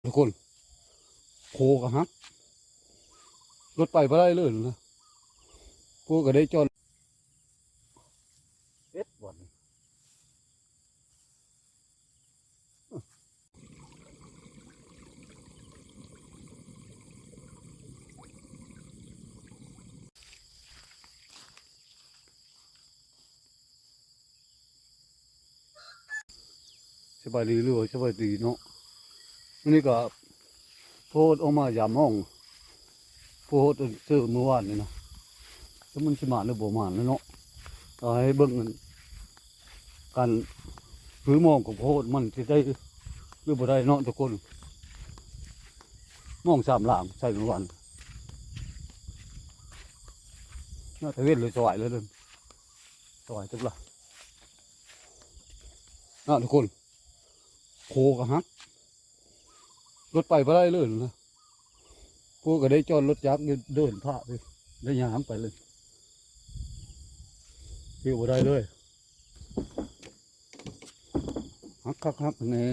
ທຸກຄົນ ໂຄກໍຫັກ ລົດໄປບໍ່ໄດ້ເລີຍນະ. ພວກກໍໄດ້ຈອດ ເຮັດບ່ອນ ສະບາຍດີ ຫຼືວ່າສະບາຍດີເນາະ. ມື້ນີ້ກໍໂພດອອກມາຢາມມອງ ໂພດເຊີມື້ວານນີ້ນະ ແຕ່ມັນຊິມານຫຼືບໍ່ມານແລ້ວເນາະ. ກໍໃຫ້ເບິ່ງການຄືມອງຂອງໂພດ ມັນຊິໄດ້ຫຼືບໍ່ໄດ້ເນາະທຸກຄົນ. ມອງສາມຫຼາງໃສ່ມື້ວານ ໜ້າຕາເວັນເລີຍ ສວາຍເລີຍເດີ ສວາຍຈັກລະເນາະທຸກຄົນ. ໂຄກໍຫັກ ລົດໄປບໍ່ໄດ້ເລີຍນະ. ພວກກໍໄດ້ຈອດລົດຈັກຢູ່ເດີ່ນພະໄປ ໄດ້ຍ່າງໄປເລີຍ ຢູ່ບໍ່ໄດ້ເລີຍ. ຫັກຄັກຫັກແນ່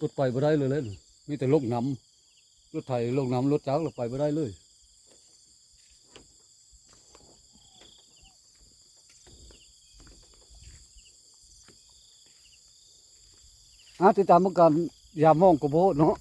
ລົດໄປບໍ່ໄດ້ເລີຍ ມີແຕ່ລົງນ້ຳ. ລົດໄຖລົງນ້ຳ ລົດຈັກລະໄປບໍ່ໄດ້ເລີຍ. ອາ ຕິດຕາມເບິ່ງການຢາມມອງກະໂພດເນາະ.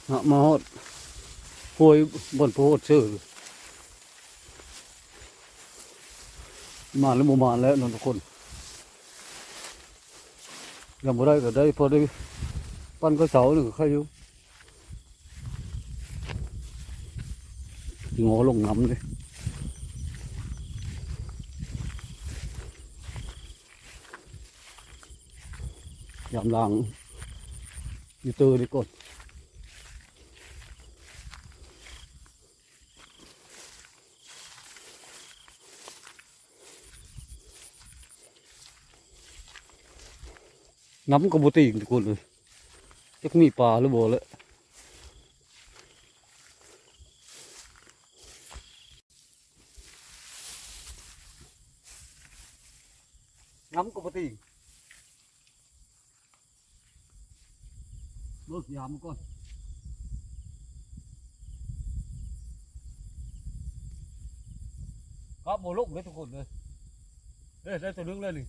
ເນາະ ມາຮອດຫ້ວຍບ່ອນໂພດເຊີ ມາແລ້ວບໍ່ມາແລ້ວເນາະທຸກຄົນ. ຍັງບໍ່ໄດ້ກໍໄດ້ ພໍໄດ້ປັ່ນເຂົ້າເຊົານີ້ກໍໄຄຢູ່ ງໍລົງນ້ຳເດ້. ຍາມລ້າງມີເຕີນີ້ກ່ອນ. ນ້ຳກໍບໍ່ຕີງທຸກຄົນເອີຍ ຈັກມີປາຫຼືບໍ່ແຫຼະ. ນ້ຳກໍບໍ່ຕີງ. ເບິ່ງຍາມມັນກ່ອນ ກັບບໍ່ລົງເດ້ທຸກຄົນເອີຍ. ເອີ ໄດ້ຕົວໜຶ່ງແລ້ວນີ້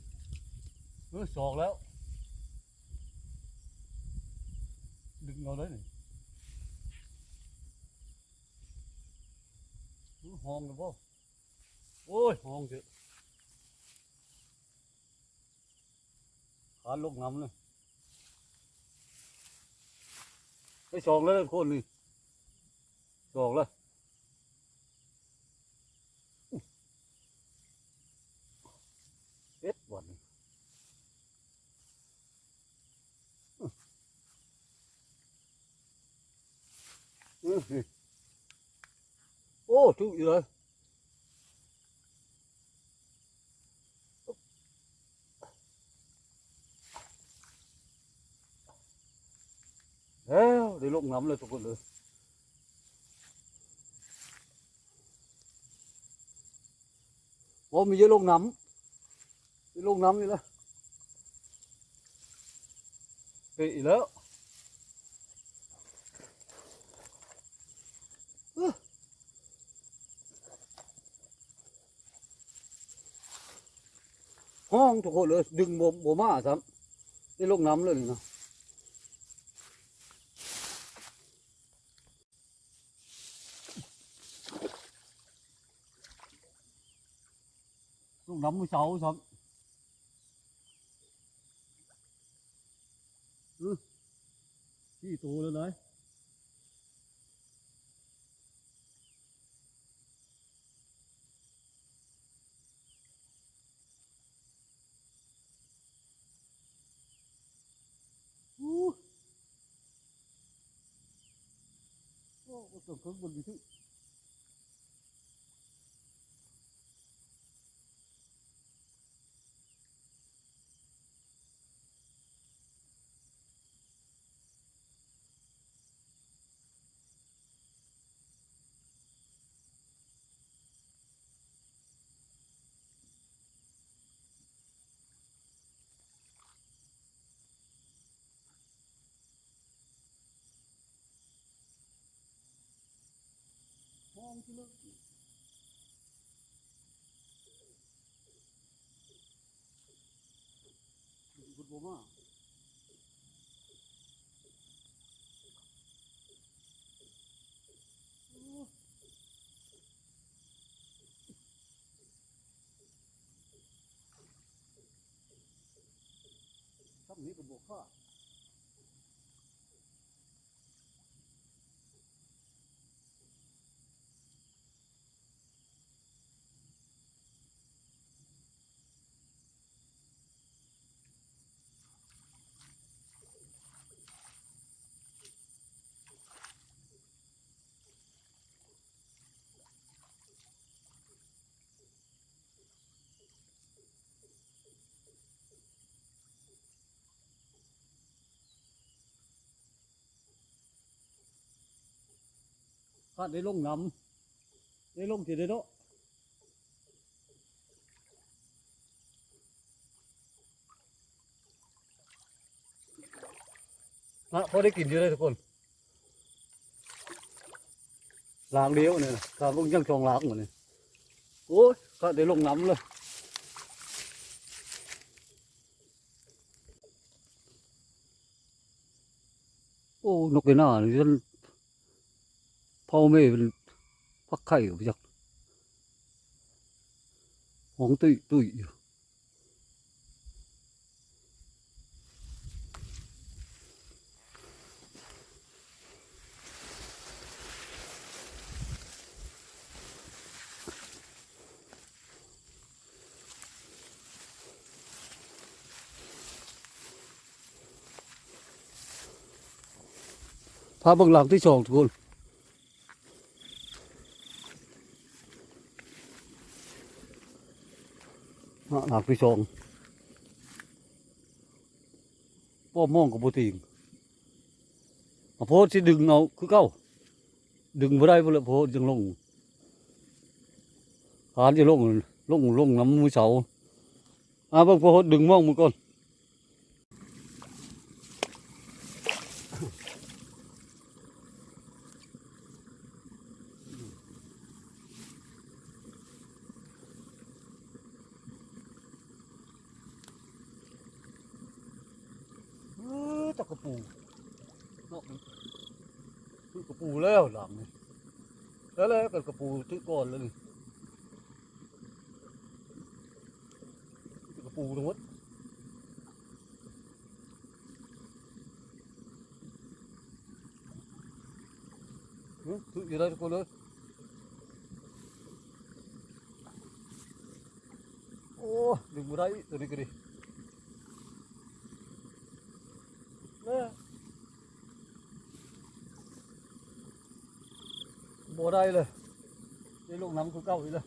ເອີ ສອງແລ້ວ ດຶງເອົາເລີຍນີ້. ຮ້ອງແລ້ວບໍ່? ໂອ້ຍ ຮ້ອງເຖາະ. ຄານລົງນ້ຳເລີຍ. ໄດ້ສອງແລ້ວທຸກຄົນນີ້ ສອງແລ້ວ. ເຮັດບ່ອນນີ້ ອື ໂອ້ ຖືກອີກເລີຍ. ແລ້ວ ໄດ້ລົງນ້ຳແລ້ວທຸກຄົນເອີຍ. ໂອ້ ມີເຍອະລົງນ້ຳ ມີລົງນ້ຳນີ້ລະ. ເປະອີກແລ້ວ. ຮ້ອງທຸກຄົນເອີຍ ດຶງບໍ່ ບໍ່ມາຊ້ຳ ໄດ້ລົງນ້ຳເລີຍນີ້ນະ. ລົງນ້ຳມື້ເຊົ້າຊ້ຳ ອື ສີ່ໂຕແລ້ວນາຍ. ໂອ້ ໂອ້ ເບິ່ງເຖິງເບິ່ງຢູ່. ຫ້ອງທີ່ເລິກ ເພິ່ນບໍ່ມາ. ຊ່ຳນີ້ກໍບໍ່ຂາດ. ຄາດໄດ້ລົງນ້ຳ ໄດ້ລົງຊິໄດ້ເນາະ. ນະ ພໍໄດ້ກິນຢູ່ເດ້ທຸກຄົນ ລາງດຽວນີ້ນະ ຖ້າເບິ່ງຍັງສອງລາງຢູ່ນີ້. ໂອ້ຍ ຄາດໄດ້ລົງນ້ຳເລີຍ. ໂອ້ ນົກໄກ່ໜ້ານີ້ ເຜົາແມ່ເພິ່ນຟັກໄຂ່ບໍ່ຈັກ ຮ້ອງຕຸ້ຍໆຢູ່. ພາເບິ່ງຫຼັງທີສອງທຸກຄົນ ຫຼັງທີສອງ ປ້ອມມອງກໍບໍ່ຕີງ ອາໂພດຊິດຶງເອົາຄືເກົ່າ ດຶງບໍ່ໄດ້ພຸ້ນແຫຼະ ໂພດຈັ່ງລົງ ຄານຈະລົງ ລົງ ລົງນຳມື້ເຊົ້າ. ອາ ເບິ່ງໂພດດຶງມອງມື້ກ່ອນ. ເອີ ຕະກະປູ ເນາະ ຖືກະປູແລ້ວຫຼັງນີ້ ແລ້ວ ແລ້ວກະກະປູຖືກກ່ອນແລ້ວນີ້ ກະປູທັງໝົດ. ອື ຖືກຢູ່ໄດ້ທຸກຄົນເອີຍ. ໂອ້ ດຶງບໍ່ໄດ້ອີກ ໂຕນີ້ກໍດີ ເອີ ບໍ່ໄດ້ເລີຍ ໄດ້ລົງນ້ຳຄືເກົ່າອີກແລ້ວ.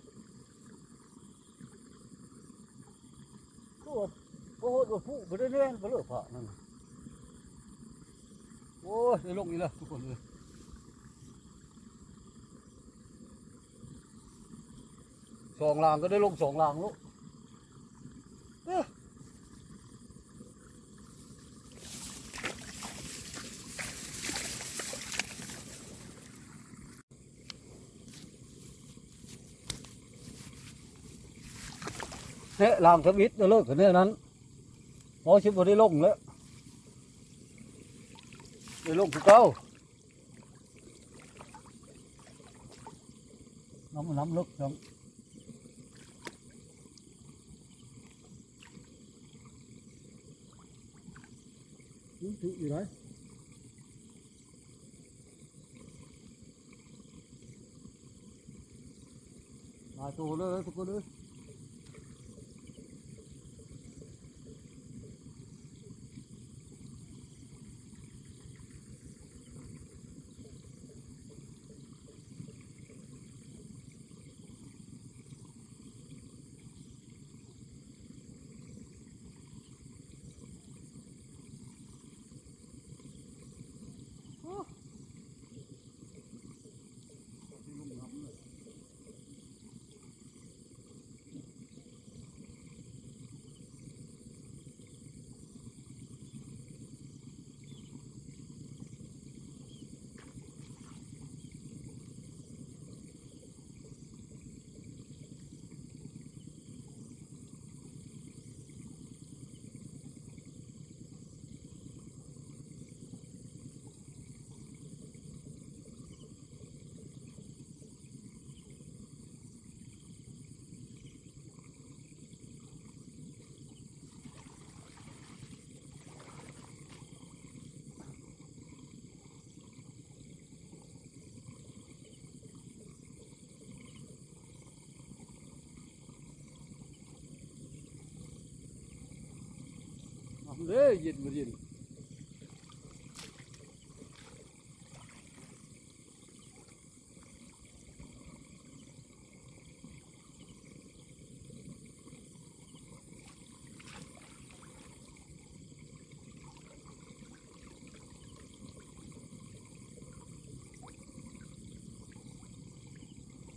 ໂອ້ ບໍ່ໂຫດບໍ່ຜູ້ບໍ່ໄດ້ແລ່ນບໍ່ເລີພະນັ້ນ. ໂອ້ຍ ໄດ້ລົງອີກແລ້ວທຸກຄົນເອີຍ ສອງລາງກໍໄດ້ລົງສອງລາງໂລດ. ເອີ ເອີ ລ້າງທຳອິດເລີກແນວນັ້ນ ເຮົາຊິບໍ່ໄດ້ລົງແລ້ວ ໄດ້ລົງຄືເກົ່າ ນ້ຳ ນ້ຳເລິກຈັ່ງ ອືມ ຖືກຢູ່ໄດ໋ ຫຼາຍໂຕເລີຍທຸກຄົນເອີຍ. ເດ້ ເຢັນບໍ່ເຢັນ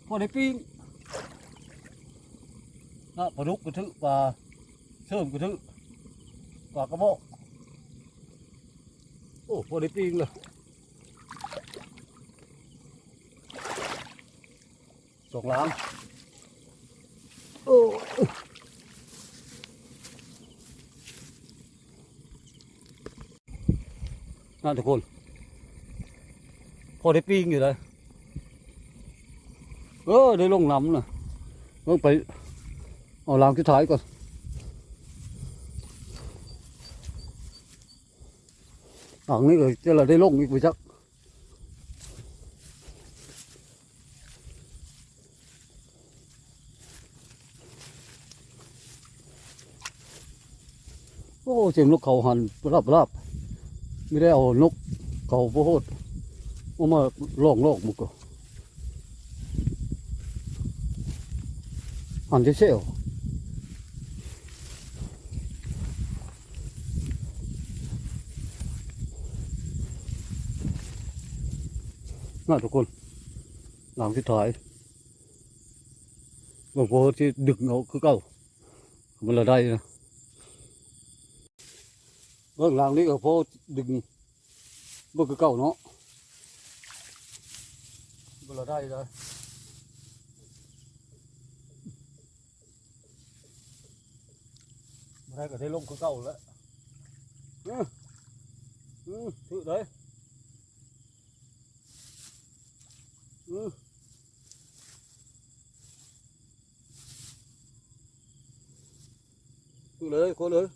ພໍໄດ້ປີ້ງ ນະ ປາດຸກກະຖືກ ປາເສີມກະຖືກ ປາກະບອກ ໂອ້ ພໍໄດ້ປີ້ງລະ ສອງລາງ ໂອ້ ນະທຸກຄົນ ພໍໄດ້ປີ້ງຢູ່ເດ້ ເອີ ໄດ້ລົງນ້ຳນະ ເບິ່ງໄປເອົາລາງສຸດທ້າຍກ່ອນ ລາງນີ້ກໍຈະລະໄດ້ລົງອີກບໍ່ຈັກ. ໂອ້ ສຽງນົກເຂົາຫັ້ນລາບໆ ມີແຕ່ເອົານົກເຂົາໂພດ ເອົາມາລອງໆ ມັນກໍຫັ້ນແຊວໆ ນະທຸກຄົນ ຫຼັງສຸດທ້າຍ ເບິ່ງພໍຊິດຶງເອົາຄືເກົ່າ ມັນລະໄດ້ນະ ເບິ່ງຫຼັງນີ້ກໍພໍດຶງເບິ່ງຄືເກົ່າເນາະ ມັນລະໄດ້ເດີ ບໍ່ໄດ້ກໍໄດ້ລົງຄືເກົ່າແຫຼະ ເອີ ອື ຖືກເລີຍ ອື ຖືກເລີຍ ໂຄດເລີຍ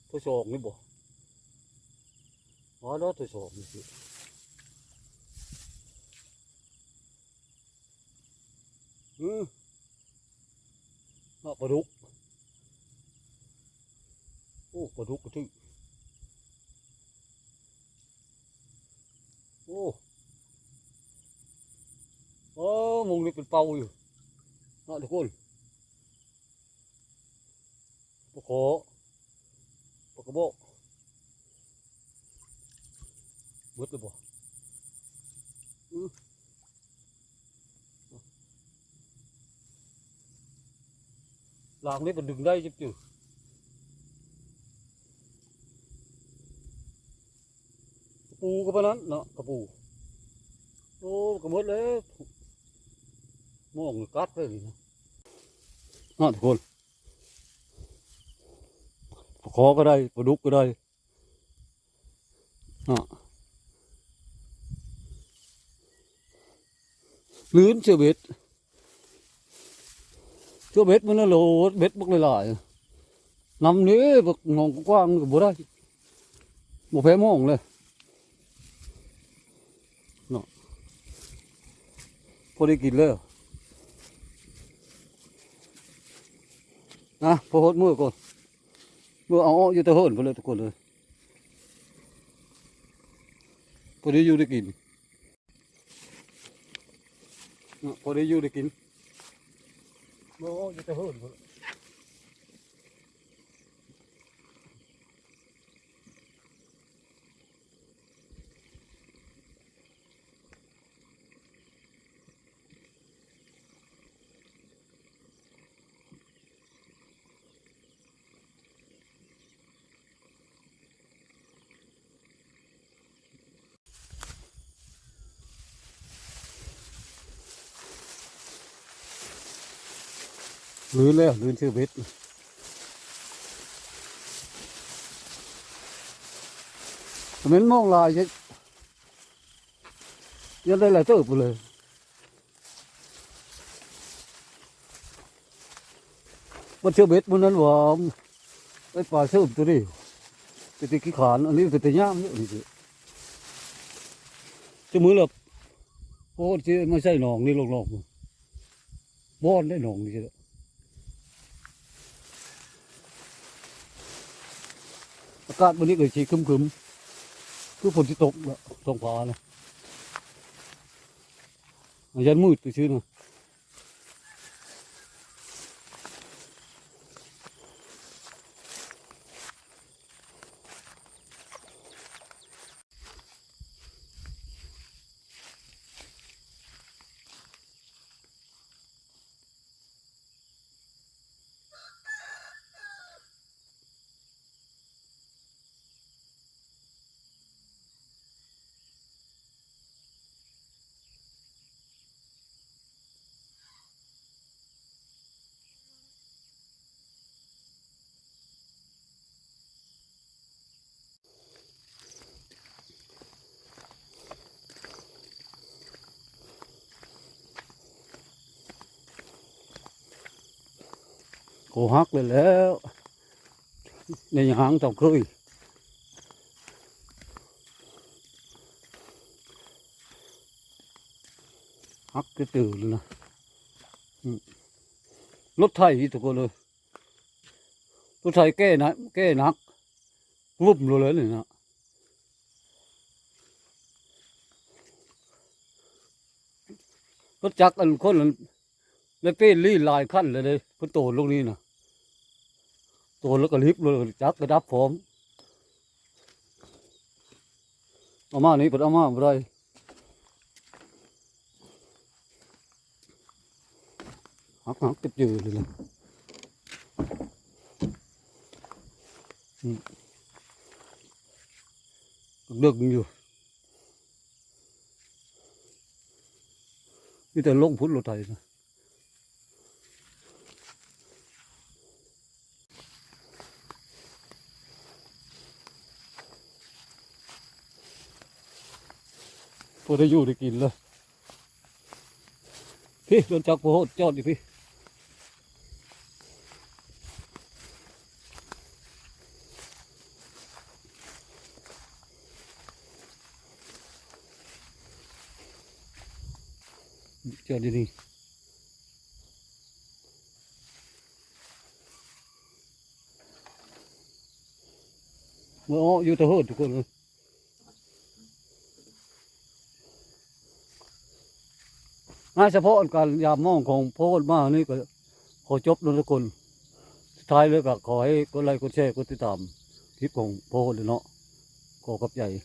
ໂຕສອງນີ້ບໍ່ ອໍ ໂຕສອງນີ້ ອື ເນາະ ປາດຸກ ໂອ້ ປາດຸກກໍຖືກ ໂອ້ ໂອ້ ມຸງນີ້ເປັນເປົ້າຢູ່ເນາະທຸກຄົນ. ປາຂໍ ປາກະບອກ ເບິດແລ້ວບໍ່? ອື ລາງນີ້ມັນດຶງໄດ້ຈິບຈື່ ກະປູກໍປານນັ້ນເນາະ ກະປູ ໂອ້ ກໍໝົດແລ້ວ ມອງກັດເລີຍນີ້ນະ ເນາະທຸກຄົນ. ປາຄໍ່ກໍໄດ້ ປາດຸກກໍໄດ້ ເນາະ ລື່ນເຊເບັດ ເຊເບັດມັນນະໂຫຼດ ເບັດບັກຫຼາຍໆ ນຳນີ້ບັກໜອງກວ້າງກໍບໍ່ໄດ້ ບໍ່ແພ້ມອງເລີຍເນາະ. ພໍໄດ້ກິນແລ້ວນະ ພໍຮອດມື້ກ່ອນ ເມື່ອເອົາອອກຢູ່ແຕ່ເຮືອນພຸ້ນແຫຼະທຸກຄົນເອີຍ. ພໍໄດ້ຢູ່ໄດ້ກິນເນາະ ພໍໄດ້ຢູ່ໄດ້ກິນ ເມື່ອອອກຢູ່ແຕ່ເຮືອນພຸ້ນແຫຼະ. ລື່ນແລ້ວ ລື່ນເຊເບັດ ແມ່ນມອງຫຼາຍ ຍັງໄດ້ຫຼາຍເຕີບພຸ້ນເລີຍ. ມັນເຊເບັດມື້ນັ້ນວ່າ ໄອ້ປາເສີມໂຕນີ້ ເປັນແຕ່ຂີ້ຄ້ານ ອັນນີ້ເປັນແຕ່ຍາມຢູ່ນີ້ ຊິມື້ລະ ໂອ້ ຊິມາໃສ່ໜອງນີ້ລອກໆ ບ່ອນໄດ້ໜອງນີ້ ອາກາດມື້ນີ້ກໍຊິຄຶມໆ ຄືຝົນຊິຕົກລະ ທ້ອງຟ້ານະ ຢ້ານມືດຊື່ໆນະ. ໂກຫັກເລີຍແລ້ວ ໃນຫາງເຈົ້າເຄີຍ ຫັກກະຈືນນະ ອືມ ລົດໄຖທຸກຄົນເອີຍ ລົດໄຖແກ່ນະ ແກ່ໜັກ ວຶ້ມໂລດເລີຍນີ້ນະ ລົດຈັກອັນຄົນນັ້ນ ໄດ້ເປນລີ້ຫຼາຍຄັນແລ້ວເດ້ ເພິ່ນໂຕນລົງນີ້ນະ ໂຕນແລ້ວກໍລິບໂລດ ຈັກກະດັບພ້ອມ ເອົາມານີ້ເພິ່ນເອົາມາບໍ່ໄດ້ ຫັກ ຫັກກະຈືນເລີຍນະ ອືມ ເລິກຢູ່ ມີແຕ່ລົງພຸ້ນລົດໄຖນະ ພໍໄດ້ຢູ່ໄດ້ກິນເລີຍ ພີ້ ລົດຈັກໂພດຈອດຢູ່ພີ້ ຈອດຢູ່ນີ້ ເມື່ອອອກຢູ່ແຕ່ເຮືອນທຸກຄົນເອີຍ ງານສະເພາະການຢາມມອງຂອງພໍ່ໂຫດມານີ້ກໍຂໍຈົບເນາະທຸກຄົນ ສຸດທ້າຍເລີຍກໍຂໍໃຫ້ກົດໄລກົດແຊ ກົດຕິດຕາມຄລິບຂອງພໍ່ໂຫດເນາະ ຂໍຂອບໃຈ.